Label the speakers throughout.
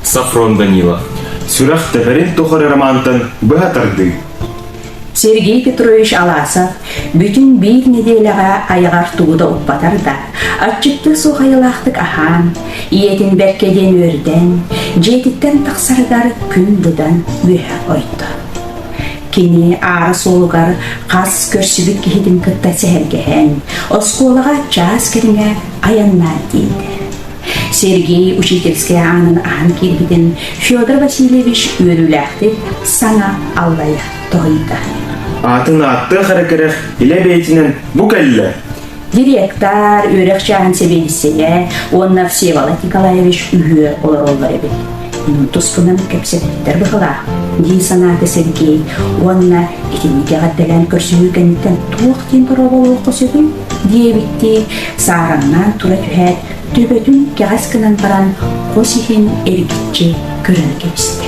Speaker 1: Сафрон Данилов.
Speaker 2: Сүрэх тэбэрин тухары романтан быһа тардыы.
Speaker 3: Сергей Петрович Аласов бүтүн биир нэдиэлэҕэ айаҕар тугу да укпатар да, аччыктыы суох айылаахтык аһаан, ийэтин бэркэ диэн үөрдэн, дьиэтиттэн тахсарыгар күн быдан үөһэ ойдо. Кини аара суолугар хас көрсүбүт киһитин кытта сэһэргэһэн, оскуолаҕа чаас кэриҥэ айаннаан тиийдэ. Сергей учительскай аанын аһан киирбитин Федор Васильевич үөрүүлээхтик саҥа аллайа тоһуйда.
Speaker 2: Аатын ааттыах эрэ кэрэх илэ бэйэтинэн бу кэллэ.
Speaker 3: Директор, үөрэх чааһын сэбиэдиссэйэ уонна Всеволод Николаевич үһүө олороллор эбит. Туспунан кэпсэппиттэр быһылаах, дии санаата Сергей уонна итинник эҕэрдэлээн көрсүһүү кэнниттэн туох диэн боруобалуохха сөбүй диэбиттии саараҥнаан тура түһээт, төбөтүн кэҕэс гынан баран хос иһин эргиччи көрөн кэбистэ.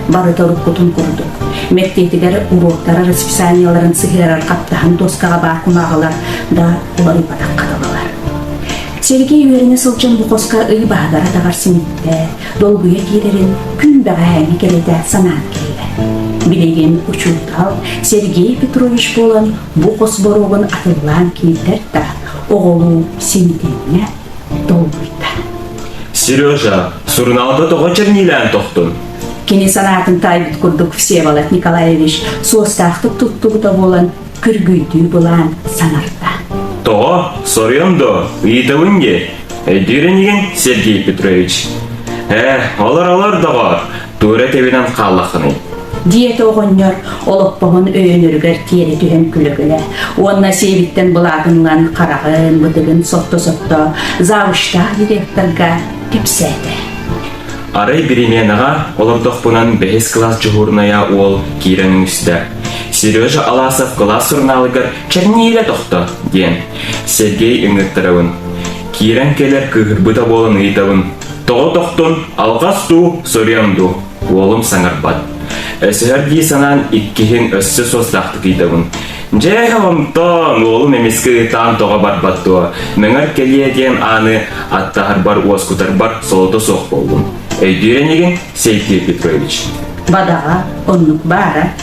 Speaker 3: Барыта уруккутун курдук, мэктиэтигэр уруоктара расписаниеларын сыһыарар хаптаһын дуоскаҕа баар кумааҕылар да уларыйбатахха дылылар. Сергей үөрэнэ сылдьан бу хоско ый баһыгар-атаҕар симиттэ, долгуйа киирэрин күн бэҕэһээҥҥи кэрэтэ санаан кэллэ. Билигин учуутал Сергей Петрович буолан бу хос боруогун атыллаан киирдэр да, оҕолуу симитиннэ, долгуйда.
Speaker 1: Сережа, сурунаалга тоҕо черниилээн тохтун?
Speaker 3: Кини санаатын таайбыт курдук Всеволод Николаевич суостаахтык туттубута буолан күргүйдүү былаан саҥарда.
Speaker 1: Тоҕо? Соруйан дуо? Ыйытабын дии. Өйдүүр инигин, Сергей Петрович? Ээ, олор-олор доҕоор, туора тэбинэн хааллаххыный?
Speaker 3: Диэтэ оҕонньор олоппоһун өйөнөрүгэр тиэрэ түһэн күлэ-күлэ уонна сиэбиттэн былаатын ылан хараҕын, бытыгын сотто-сотто завучтаах директорга кэпсээтэ.
Speaker 1: Арай переменаҕа олордохпунан бэһис кылаас дьуһуурунайа уол киирэн үҥүстэ. Сережа Аласов кылаас сурунаалыгар «Черниилэ тохто» диэн Сергей ыҥыртарабын. Киирэн кэлэр кыыһырбыта буолан ыйытабын. Тоҕо тохтун, алҕас дуу, соруйан дуу? Уолум саҥарбат. Өсөһөр дии санаан иккиһин өссө суостаахтык ыйдабын. Дьэ, онтон уолум эмискэ ытаан тоҕо барбат дуо? Мөҥөр кэлиэ диэн ааны аттаһарбар уоскутарбар солото суох буоллум. Өйдүүр инигин, Сергей Петрович?
Speaker 3: Бадаҕа оннук баара.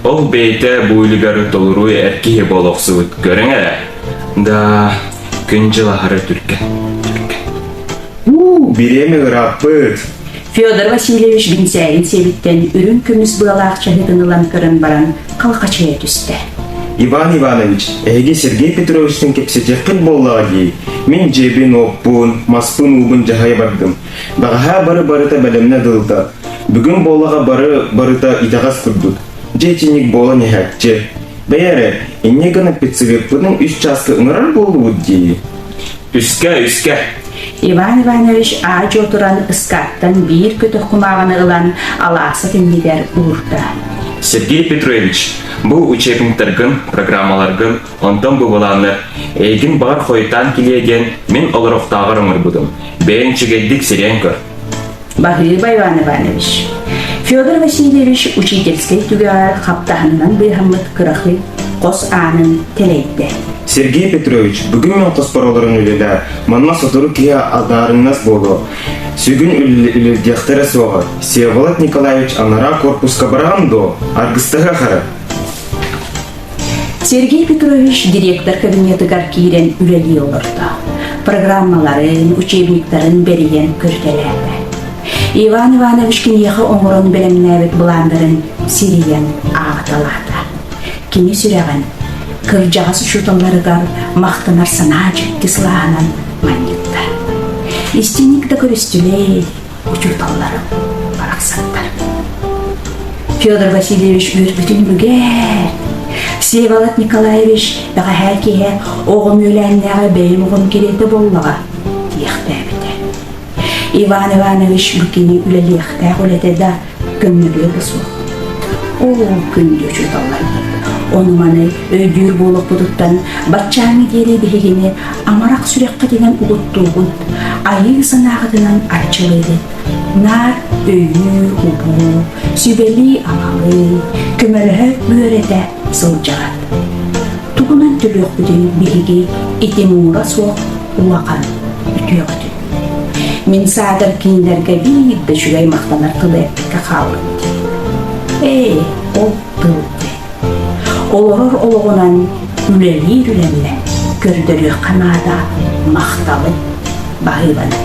Speaker 1: Ол бэйэтэ бу үлүгэр толору эр киһи буола охсубут көрүҥ эрэ. Да, күн-дьыл аһара түргэн, түргэн.
Speaker 2: Уу, бириэмэ ырааппыт.
Speaker 3: Федор Васильевич бинсээгин сиэбиттэн үрүҥ көмүс быалаах чаһыытын ылан көрөн баран халхачыйа түстэ.
Speaker 2: Иван Иванович, эһиги Сергей Петровичтыын кэпсэтиэххит буоллаҕа дии. Мин дьиэбин-уоппун, маспын-уубун дьаһайа бардым. Бэҕэһээ бары-барыта бэлэмнэ дылыта. Бүгүн буоллаҕа бары-барыта итэҕэс курдук. Дьэ итинник буолан иһээччи. Бэйэ эрэ, инньэ гынан педсовеппытын үс чааска ыҥырар буоллубут дии.
Speaker 1: Үскэ, үскэ.
Speaker 3: Иван Иванович аа-дьуо туран ыскааттан биир көтөх кумааҕыны ылан алааса иннигэр уурда.
Speaker 1: Сергей Петрович, бу учебниктаргын, программаларгын, онтон бу былааннар эйигин баҕар хойутаан килиэ диэн мин олорохтооҕор оҥорбутум. Бэйэҥ үчүгэйдик сирэйэн көр.
Speaker 3: Баһыыба Иван Иванович. Федор Васильевич учительскай түгэҕэр хаптаһынынан быыһаммыт кыракый хос аанын тэлэйдэ.
Speaker 2: Сергей Петрович, бүгүн мин хоспор олорон үлэлээ. Манна сотору киһи адаарыҥнас буолуо. Сүгүн үлэлдиэхтэрэ суоҕа. Всеволод Николаевич анараа корпуска бараҕын дуо? Аргыстаһыах эрэ.
Speaker 3: Сергей Петрович директор кабинетыгар киирэн үлэлии олордо. Программаларын, учебниктарын бэрийэн көрүтэлээтэ. Иван Иванович киниэхэ оҥорон бэлэмнээбит былааннарын сирийэн ааҕыталаата. Кини сүрэҕин кырдьаҕас учууталларыгар махтанар санаа дьикти сылааһынан манньытта. Истиҥник да көрүстүлэй, учууталларым барахсаттар. Федор Васильевич үөрбүтүн үгэр. Всеволод Николаевич бэҕэһээ киэһэ оҕом үөлээннээҕэ бэйэм оҕом кэриэтэ буоллаҕа диэхтээбитэ. Иван Иванович бу кини үлэлиэхтээх үлэтэ да көҥүлүө да суох. Оо, күндү учууталларбыт! Ону-маны өйдүүр буолуохпутуттан баччааҥҥа диэри биһигини амарах сүрэххитинэн угуттуугут, айыы санааҕытынан арчылыыгыт. Наар өйүү-убуу, сүбэлии-амалыы, көмөлөһө үөрэтэ сылдьаҕыт. Тугунан төлүөхпүтүй биһиги ити муҥура суох улахан үтүөҕүтүн? Мин саатар кинилэргэ биир да үчүгэй махтанар тылы эппэккэ хааллым дии. Ээ, ол тыл диэн. Олорор олоҕунан үлэлиир үлэмнэн көрдөрүөххэ наада махталы, баһыыбаны.